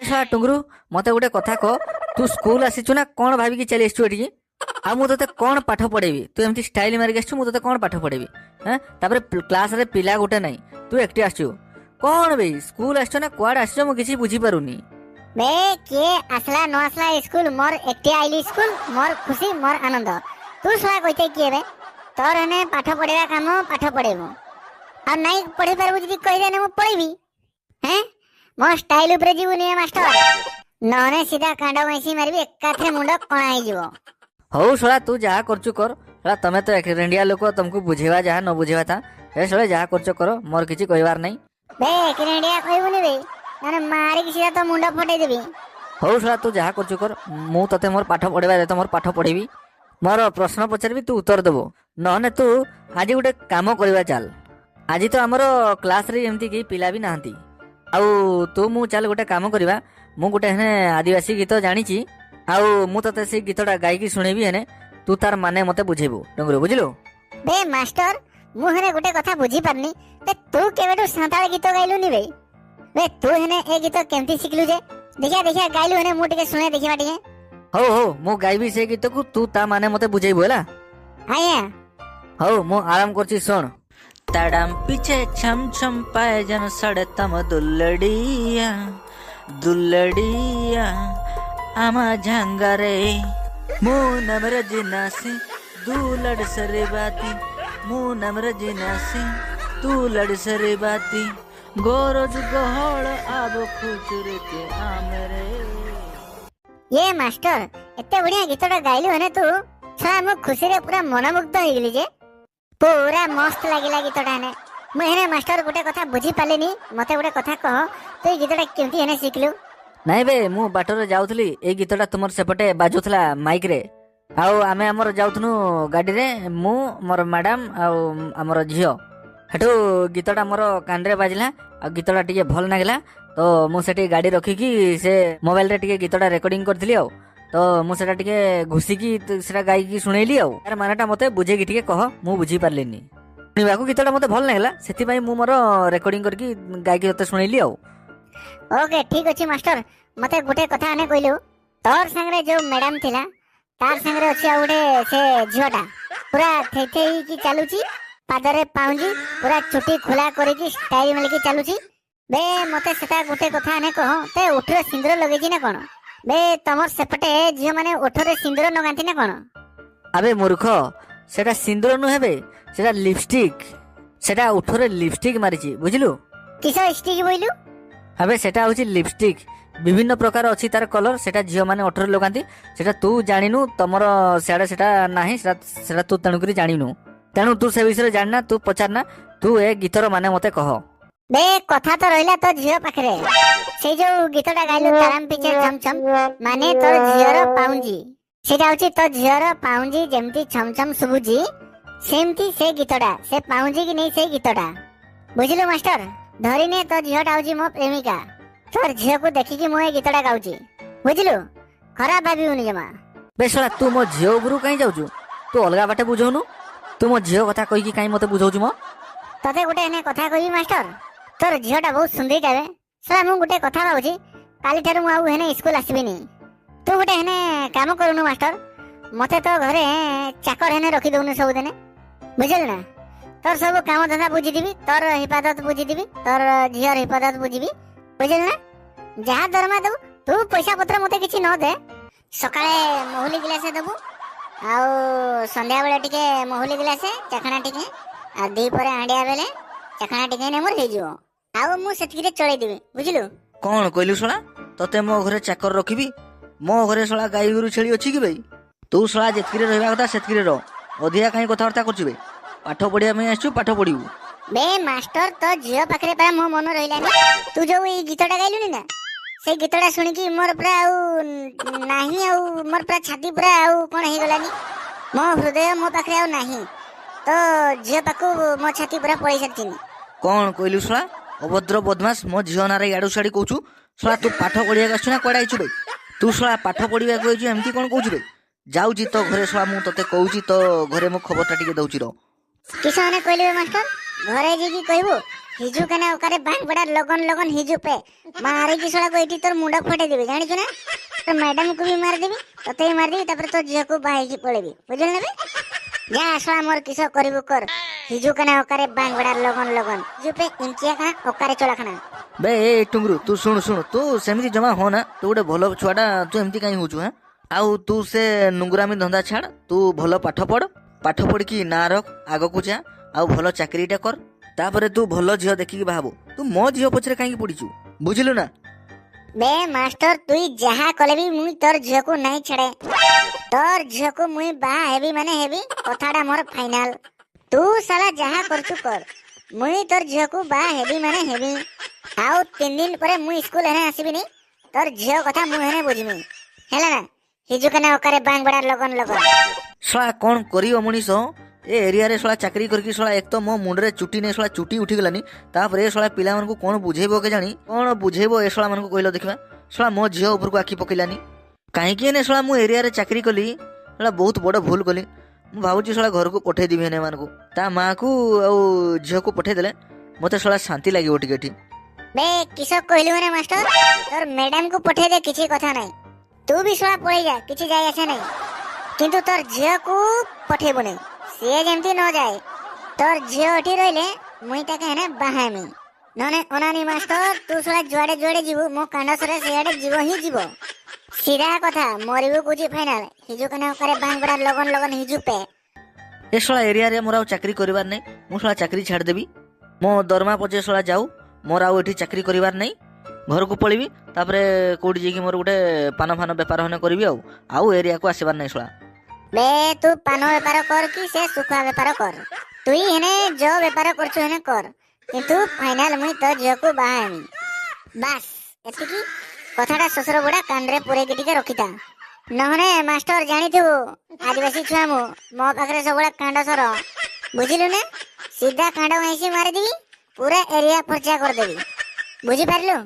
ଶଳା ଟୁଙ୍ଗୁରୁ, ମତେ ଗୋଟେ କଥା କହ, ତୁ ସ୍କୁଲ ଆସିଛୁ ନା କଣ ଭାବିକି ଚାଲି ଆସିଛୁ ଏଠିକି? ଆଉ ମୁଁ ତତେ କଣ ପାଠ ପଢେଇବି? ତୁ ଏମିତି ଷ୍ଟାଇଲ ମାରିକି ଆସିଛୁ, ମୁଁ ତତେ କଣ ପାଠ ପଢେଇବି? ହେଁ, ତାପରେ କ୍ଲାସରେ ପିଲା ଗୋଟେ ନାହିଁ, ତୁ ଏକଟି ଆସିଛୁ। କଣ ବେ, ସ୍କୁଲ ଆସିଛୁ ନା କୁଆଡେ ଆସିଛୁ, ମୁଁ କିଛି ବୁଝିପାରୁନି। ବେ, କିଏ ଆସିଲା ନ ଆସିଲା ସ୍କୁଲ, ମୋର ଏକଟିଆ ଆଇଲି ସ୍କୁଲ, ମୋର ଖୁସି ମୋର ଆନନ୍ଦ। ତୁ ଶଳା କହିତେ କିଏ ବେ? ତୋର ହେନେ ପାଠ ପଢେଇବା କାମ, ପାଠ ପଢେଇବୁ, ଆଉ ନାଇଁ ପଢେଇ ପାରିବୁ ଯଦି କହିଦେନେ ମୁଁ ପଳେଇବି। ହେଁ, ମୋ ଷ୍ଟାଇଲ ଉପରେ ଯିବୁନି ମାଷ୍ଟର, ନହେଲେ ସିଧା କାଣ୍ଡ ଘଇଁସି ମାରିବି, ଏକାଥରେ ମୁଣ୍ଡ କଣା ହେଇଯିବ। ହଉ ଶଳା, ତୁ ଯାହା କରୁଛୁ କର। ଶଳା ତମେ ତ ଇଣ୍ଡିଆ ଲୋକ, ତମକୁ ବୁଝେଇବା ଯାହା ନ ବୁଝେଇବା ତା। ହେ ଶଳା, ଯାହା କରୁଛ କର, ମୋର କିଛି କହିବାର ନାହିଁ। ବେ, ଇଣ୍ଡିଆ କହିବୁନି ବେ, ନହେଲେ ମାରିକି ସିଧା ତୋ ମୁଣ୍ଡ ଫଟେଇ ଦେବି। ହଉ ଶଳା, ତୁ ଯାହା କରୁଛୁ କର, ମୁଁ ତତେ ମୋର ପାଠ ପଢେଇବା ତ ମୋର ପାଠ ପଢେଇବି, ମୋର ପ୍ରଶ୍ନ ପଚାରିବି, ତୁ ଉତ୍ତର ଦେବୁ। ନହେଲେ ତୁ ଆଜି ଗୋଟେ କାମ କରିବା ଚାଲ। ଆଜି ତ ଆମର କ୍ଲାସରେ ଏମିତି କେହି ପିଲା ବି ନାହାନ୍ତି, ଆଉ ତୁ ମୁଁ ଚାଲ ଗୋଟେ କାମ କରିବା। ମୁଁ ଗୋଟେ ହେନେ ଆଦିବାସୀ ଗୀତ ଜାଣିଛି, ଆଉ ମୁଁ ତତେ ସେଇ ଗୀତଟା ଗାଇକି ଶୁଣେଇବି, ହେନେ ତୁ ତାର ମାନେ ମତେ ବୁଝେଇବୁ ଡୁଙ୍ଗୁରୁ, ବୁଝିଲୁ? ବେ ମାଷ୍ଟର, ମୁଁ ହେନେ ଗୋଟେ କଥା ବୁଝିପାରୁନି ବେ, ତୁ କେବେଠୁ ସାନ୍ତାଳ ଗୀତ ଗାଇଲୁନି ବେ? ବେ, ତୁ ହେନେ ଏ ଗୀତ କେମିତି ଶିଖିଲୁ ଯେ? ଦେଖିଆ ଦେଖିଆ ଗାଇଲୁ ହେନେ, ମୁଁ ଟିକେ ଶୁଣେ, ଦେଖିବା ଟିକେ। ହଉ ହଉ, ମୁଁ ଗାଇବି ସେ ଗୀତକୁ, ତୁ ତା ମାନେ ମତେ ବୁଝେଇବୁ, ହେଲା? ଆଜ୍ଞା। ହଉ, ମୁଁ ଆରମ୍ଭ କରୁଛି, ଶୁଣ। ତାଡାମ ପିଛେ ଛମ ଛମ ପାୟଜନ ସଡ଼େ ତମ ଦୁଲଡ଼ିଆ ଦୁଲଡ଼ିଆ ଆମା ଝାଙ୍ଗାରେ, ମୁଁ ନମ୍ର ଜିନାସି ଦୁଲଡ଼ ସରେ ବାତି, ମୁଁ ନମ୍ର ଜିନାସି ତୁଲଡ଼ ସରେ ବାତି, ଗୋରଜ ଗହଳ ଆବ ଖୁଚୁର କେ ଆମରେ। ଇଏ ମାଷ୍ଟର, ଏତେ ବଢିଆ ଗୀତଟା ଗାଇଲୁ ହେନେ ତୁ, ଛୁଆ ମୁଁ ଖୁସିରେ ପୁରା ମନମୁଗ୍ଧ ହେଇଗଲି ଯେ, ପୁରା ମସ୍ତ ଲାଗିଲା ଗୀତଟା ହେନେ। ମୁଁ ହେନେ ମାଷ୍ଟର ଗୋଟେ କଥା ବୁଝିପାରିଲିନି, ମତେ ଗୋଟେ କଥା କହ, ତୁ ଏଇ ଗୀତଟା କେମିତି ହେନେ ଶିଖିଲୁ? ନାଇଁ ବେ, ମୁଁ ବାଟରେ ଯାଉଥିଲି, ଏଇ ଗୀତଟା ତୁମର ସେପଟେ ବାଜୁଥିଲା ମାଇକରେ, ଆଉ ଆମେ ଆମର ଯାଉଥିଲୁ ଗାଡ଼ିରେ, ମୁଁ, ମୋର ମ୍ୟାଡାମ ଆଉ ଆମର ଝିଅ। ସେଠୁ ଗୀତଟା ମୋର କାନରେ ବାଜିଲା, ଆଉ ଗୀତଟା ଟିକେ ଭଲ ଲାଗିଲା, ତ ମୁଁ ସେଠି ଗାଡ଼ି ରଖିକି ସେ ମୋବାଇଲରେ ଟିକେ ଗୀତଟା ରେକର୍ଡିଂ କରିଥିଲି, ଆଉ ତ ମୁଁ ସେଟା ଟିକେ ଘୋଷିକି ସେଟା ଗାଇକି ଶୁଣେଇଲି। ଆଉ ତାର ମାନେଟା ମତେ ବୁଝେଇକି ଟିକେ କହ, ମୁଁ ବୁଝିପାରିଲିନି। ଶୁଣିବାକୁ ଗୀତଟା ମତେ ଭଲ ଲାଗିଲା, ସେଥିପାଇଁ ମୁଁ ମୋର ରେକର୍ଡିଂ କରିକି ଗାଇକି ତତେ ଶୁଣେଇଲି। ଆଉ ଓକେ, ଠିକ ଅଛି ମାଷ୍ଟର। ମତେ ଗୋଟେ କଥା ଆନେ କହିଲୁ, ତୋର ସାଙ୍ଗରେ ଯୋଉ ମ୍ୟାଡାମ ଥିଲା, ତାର ସାଙ୍ଗରେ ଅଛି ଆଉ ଗୋଟେ ସେ ଝିଅଟା, ପୁରା ଥେଇ ଥେଇକି ଚାଲୁଛି, ପାଦରେ ପାଉଁଜି, ପୁରା ଚୁଟି ଖୋଲା କରିକି ଷ୍ଟାଇଲ ମାରିକି ଚାଲୁଛି ବେ, ମତେ ସେଟା ଗୋଟେ କଥା ଆନେ କହ, ତେ ଓଠରେ ସିନ୍ଦୁର ଲଗେଇଛି ନା କଣ ବେ? ତମର ସେପଟେ ଝିଅ ମାନେ ଓଠରେ ସିନ୍ଦୁର ଲଗାନ୍ତି ନା କଣ? ଆବେ ମୂର୍ଖ, ସେଟା ସିନ୍ଦୁର ନୁହେଁ ବେ, ସେଟା ଲିପଷ୍ଟିକ। ସେଟା ଓଠରେ ଲିପଷ୍ଟିକ ମାରିଛି, ବୁଝିଲୁ? କିସ ଷ୍ଟିକ୍ ବୋଇଲୁ? ଆବେ, ସେଟା ହଉଛି ଲିପଷ୍ଟିକ, ବିଭିନ୍ନ ପ୍ରକାର ଅଛି ତାର କଲର, ସେଟା ଝିଅମାନେ ଓଠରେ ଲଗାନ୍ତି। ସେଟା ତୁ ଜାଣିନୁ, ତମର ସିଆଡ଼େ ସେଟା ନାହିଁ, ସେଟା ତୁ ତେଣୁକରି ଜାଣିନୁ। ତେଣୁ ତୁ ସେ ବିଷୟରେ ଜାଣିନା, ତୁ ପଚାରନା, ତୁ ଏ ଗୀତର ମାନେ ମତେ କହ। ବେ, କଥା ତ ରହିଲା ତୋ ଝିଅ ପାଖରେ। ସେଇ ଯୋଉ ଗୀତଟା ଗାଇଲୁ, ତାରାମ ପିଛେ ଛମ ଛମ, ମାନେ ତୋର ଝିଅର ପାଉଁଜି, ସେଇଟା ହଉଛି ତୋ ଝିଅର ପାଉଁଜି ଯେମିତି ଛମ ଛମ ଶୁଭୁଛି, ସେମିତି ସେ ଗୀତଟା, ସେ ପାଉଁଜି କି ନେଇ ସେଇ ଗୀତଟା, ବୁଝିଲୁ ମାଷ୍ଟର? ଧରିନେ ତୋ ଝିଅଟା ହଉଛି ମୋ ପ୍ରେମିକା, ତୋର ଝିଅକୁ ଦେଖିକି ମୁଁ ଏ ଗୀତଟା ଗାଉଛି, ବୁଝିଲୁ? ଖରାପ ଭାବିବୁନି ଜମା। ବେ ଶଳା, ତୁ ମୋ ଝିଅ ଉପରକୁ କାହିଁ ଯାଉଛୁ? ତୁ ଅଲଗା ବାଟେ ବୁଝଉନୁ। ତୁ ମୋ ଝିଅ କଥା କହିକି କାହିଁ ମତେ ବୁଝଉଛୁ ମ? ତତେ ଗୋଟେ ଏନେ କଥା କହିବି ମାଷ୍ଟର, ତୋର ଝିଅଟା ବହୁତ ସୁନ୍ଦରୀଟା ବେ। ଶଳା, ମୁଁ ଗୋଟେ କଥା ଭାବୁଛି, କାଲିଠାରୁ ମୁଁ ଆଉ ହେନେ ସ୍କୁଲ ଆସିବିନି। ତୁ ଗୋଟେ ହେନେ କାମ କରୁନୁ ମାଷ୍ଟର, ମତେ ତ ଘରେ ଚାକର ହେନେ ରଖିଦଉନୁ ସବୁଦିନେ, ବୁଝିଲୁ ନା? ତୋର ସବୁ କାମ ଧନ୍ଦା ବୁଝିଦେବି, ତୋର ହିଫାଜତ ବୁଝିଦେବି, ତୋର ଝିଅର ହିଫାଜତ ବୁଝିବି, ବୁଝିଲୁ ନା? ଯାହା ଦରମା ଦବୁ, ତୁ ପଇସା ପତ୍ର ମତେ କିଛି ନ ଦେ, ସକାଳେ ମହୁଲି ଗିଲାସେ ଦବୁ, ଆଉ ସନ୍ଧ୍ୟାବେଳେ ଟିକେ ମହୁଲି ଗିଲାସେ ଚାଖଣା ଟିକେ, ଆଉ ଦ୍ୱିପହରେ ହାଣ୍ଡିଆ ବେଲେ ଚାଖଣା ଟିକେ ହେନେ ମୋର ହେଇଯିବ, ଆଉ ମୁଁ ସେତିକିରେ ଚଳେଇଦେବି, ବୁଝିଲୁ? କଣ କହିଲୁ ଶଳା? ତତେ ମୋ ଘରେ ଚାକର ରଖିବି? ମୋ ଘରେ ଶଳା ଗାଈ ଗୋରୁ ଛେଳି ଅଛି କି ଭାଇ? ତୁ ଶଳା ଯେତିକିରେ ରହିବା କଥା ସେତିକିରେ ରହ, ଅଧିକା କାହିଁ କଥାବାର୍ତ୍ତା କରୁଛୁ ବେ? ପାଠ ପଢିବା ପାଇଁ ଆସିଛୁ, ପାଠ ପଢିବୁ। ବେ ମାଷ୍ଟର, ତୋ ଝିଅ ପାଖରେ ପରା ମୋ ମନ ରହିଲାନି। ତୁ ଯୋଉ ଏଇ ଗୀତଟା ଗାଇଲୁନି ନା, ସେଇ ଗୀତଟା ଶୁଣିକି ମୋର ପୁରା ଆଉ ନାହିଁ, ଆଉ ମୋର ପୁରା ଛାତି ପୁରା ଆଉ କଣ ହେଇଗଲାନି, ମୋ ହୃଦୟ ମୋ ପାଖରେ ଆଉ ନାହିଁ, ତ ଝିଅ ପାଖକୁ ମୋ ଛାତି ପୁରା ପଳେଇ ସାରିച്ചിନି। କଣ କହିଲୁ ଶଳା ଅଭଦ୍ର ବଦମାସ, ମୋ ଝିଅ ନାଁରେ ଇଆଡୁ ସିଆଡୁ କହୁଛୁ? ଶଳା, ତୁ ପାଠ ପଢିବାକୁ ଆସିଛୁ ନା କୁଆଡେ ଆଇଛୁ ବେ? ତୁ ଶଳା ପାଠ ପଢିବାକୁ ଆଇଛୁ, ଏମିତି କଣ କହୁଛୁ ବେ? ଯାଉଛି ତୋ ଘରେ ଶଳା, ମୁଁ ତତେ କହୁଛି, ତୋ ଘରେ ମୁଁ ଖବରଟା ଟିକେ ଦଉଛି ରହ। କିସ ମାନେ କହିଲୁ ବେ ମାଷ୍ଟର? ଘରେ ଯାଇକି କହିବୁ ହିଜୁ କେନା ଓକାରେ ବାଙ୍ଗବଡ଼ା ଲଗନ ଲଗନ ହିଜୁ ପେ ମାରିକି ଶଳାକୁ ଏଇଠି ତୋର ମୁଣ୍ଡ ଫଟେଇ ଦେବି, ଜାଣିଛୁ ନା? ତୋ ମ୍ୟାଡାମକୁ ବି ମାରିଦେବି, ତତେ ବି ମାରିଦେବି, ତାପରେ ତୋ ଝିଅକୁ ବାହା ହେଇକି ପଳେଇବି, ବୁଝିଲୁ ନା ବେ? ଯା ଶଳା, ମୋର କିସ କରିବୁ କର। ହିଜୁ କେନା ଓକାରେ ବାଙ୍ଗବଡ଼ା ଲଗନ ଲଗନ ହିଜୁ ପେ ଇଞ୍ଚିଆ ଖାନା ଓକାରେ ଚଳାଖାନା। ବେ ଏ ଟୁଙ୍ଗରୁ, ତୁ ଶୁଣୁ ଶୁଣୁ, ତୁ ସେମିତି ଜମା ହୋ ନା। ତୁ ଗୋଟେ ଭଲ ଛୁଆଟା, ତୁ ଏମିତି କାହିଁ ହଉଛୁ? ହାଁ, ଆଉ ତୁ ସେ ନୁଙ୍ଗୁରାମି ଧନ୍ଦା ଛାଡ଼। ତୁ ଭଲ ପାଠ ପଢ, ପାଠ ପଢିକି ନାଁ ରଖ, ଆଗକୁ ଯା, ଆଉ ଭଲ ଚାକିରିଟା କର, ତାପରେ ତୁ ଭଲ ଝିଅ ଦେଖିକି ବାହାବୁ। ତୁ ମୋ ଝିଅ ପଛରେ କାହିଁକି ପଡିଛୁ, ବୁଝିଲୁ ନା? ବେ ମାଷ୍ଟର, ତୁଇ ଯାହା କଲେ ବି ମୁଇଁ ତୋର ଝିଅକୁ ନାଇଁ ଛାଡେ। ତୋର ଝିଅକୁ ମୁଇଁ ବାହା ହେବି ମାନେ ହେବି, କଥାଟା ମୋର ଫାଇନାଲ। ତୁ ସାଲା ଯାହା କରୁଛୁ କର, ମୁଇଁ ତୋର ଝିଅକୁ ବାହା ହେବି ମାନେ ହେବି। ଆଉ 3 ଦିନ ପରେ ମୁଇଁ ସ୍କୁଲ ହେନେ ଆସିବିନି। ତୋର ଝିଅ କଥା ମୁଁ ହେନେ ବୁଝିମି, ହେଲା ନା? ହିଜୁ କେନା ଓକାରେ ବାଙ୍ଗ ବଡ଼ା ଲଗନ ଲଗନ। ଶଳା କ'ଣ କରିବ ମଣିଷ? ଏ ଏରିଆରେ ଶଳା ଚାକିରି କରିକି ଶଳା ଏକ ତ ମୋ ମୁଣ୍ଡରେ ଚୁଟି ନେଇ, ଶଳା ଚୁଟି ଉଠିଗଲାନି। ତାପରେ ଏ ଶଳା ପିଲାମାନଙ୍କୁ କ'ଣ ବୁଝେଇବ କେଜାଣି? କ'ଣ ବୁଝେଇବ ଏ ଶଳା ମାନଙ୍କୁ କହିଲ ଦେଖିବା? ଶଳା ମୋ ଝିଅ ଉପରକୁ ଆଖି ପକେଇଲାନି କାହିଁକି? ଏନେ ଶଳା ମୁଁ ଏରିଆରେ ଚାକିରି କଲି, ଶଳା ବହୁତ ବଡ଼ ଭୁଲ କଲି। ମୁଁ ଭାବୁଛି ଶଳା ଘରକୁ ପଠେଇଦେବି ଏନେ ଏମାନଙ୍କୁ। ତା ମାଆକୁ ଆଉ ଝିଅକୁ ପଠେଇଦେଲେ ମୋତେ ଶଳା ଶାନ୍ତି ଲାଗିବ ଟିକେ ଏଠି। ବେ କିସ କହିଲୁ ମାନେ ମାଷ୍ଟର? ତୋର ମ୍ୟାଡାମ କୁ ପଠେଇ ଦେ, କିଛି କଥା ନାହିଁ। ତୁ ବି ଶଳା ପଳେଇ ଯା, କିଛି ଯାଇ ଆସେ ନାହିଁ। କିନ୍ତୁ ତୋର ଝିଅକୁ ପଠେଇବୁନି, ସିଏ ଯେମିତି ନ ଯାଏ। ତୋର ଝିଅ ଏଠି ରହିଲେ ମୁଇଁ ତାকে ହେନେ ବାହାମି। ନହେଲେ ଅନାନି ମାଷ୍ଟର, ତୁ ଶଳା ଯୁଆଡେ ଯୁଆଡେ ଯିବୁ, ମୋ କାଣ୍ଡ ସରେ ସିଆଡେ ଯିବ ହିଁ ଯିବ। ସିଧା କଥା, ମରିବୁ କହୁଛି ଫାଇନାଲ। ହିଜୁ କେନା ଓକାରେ ବାଙ୍ଗ ବଡ଼ା ଲଗନ ଲଗନ ହିଜୁ ପେ। ଏ ଶଳା ଏରିଆରେ ମୋର ଆଉ ଚାକିରି କରିବାର ନାହିଁ। ମୁଁ ଶଳା ଚାକିରି ଛାଡ଼ିଦେବି। ମୋ ଦରମା ପଛେ ଶଳା ଯାଉ, ମୋର ଆଉ ଏଠି ଚାକିରି କରିବାର ନାହିଁ। ଘରକୁ ପଳେଇବି, ତାପରେ କୋଉଠି ଯାଇକି ମୋର ଗୋଟେ ପାନ ଫାନ ବେପାର ହେନେ କରିବି। ଆଉ ଏରିଆକୁ ଆସିବାର ନାହିଁ ଶଳା। ବେ ତୁ ପାନ ବେପାର କର କି ସେ ଶୁଖୁଆ ବେପାର କର, ତୁଇ ହେନେ ଯୋ ବେପାର କରୁଛୁ ହେନେ କର, କିନ୍ତୁ ଫାଇନାଲ ମୁଇଁ ତୋ ଝିଅକୁ ବାହା ହେମି। ବାସ୍ ଏତିକି କଥାଟା ଶ୍ୱଶୁର ବୁଢା କାନରେ ପୁରେଇକି ଟିକେ ରଖିଥା। ନହେଲେ ମାଷ୍ଟର ଜାଣିଥିବୁ, ଆଦିବାସୀ ଛୁଆ ମୁଁ, ମୋ ପାଖରେ ସବୁବେଳେ କାଣ୍ଡ ସର, ବୁଝିଲୁ ନା? ସିଧା କାଣ୍ଡ ଘାଇଁସି ମାରିଦେବି, ପୁରା ଏରିଆ ଫର୍ଚା କରିଦେବି, ବୁଝିପାରିଲୁ?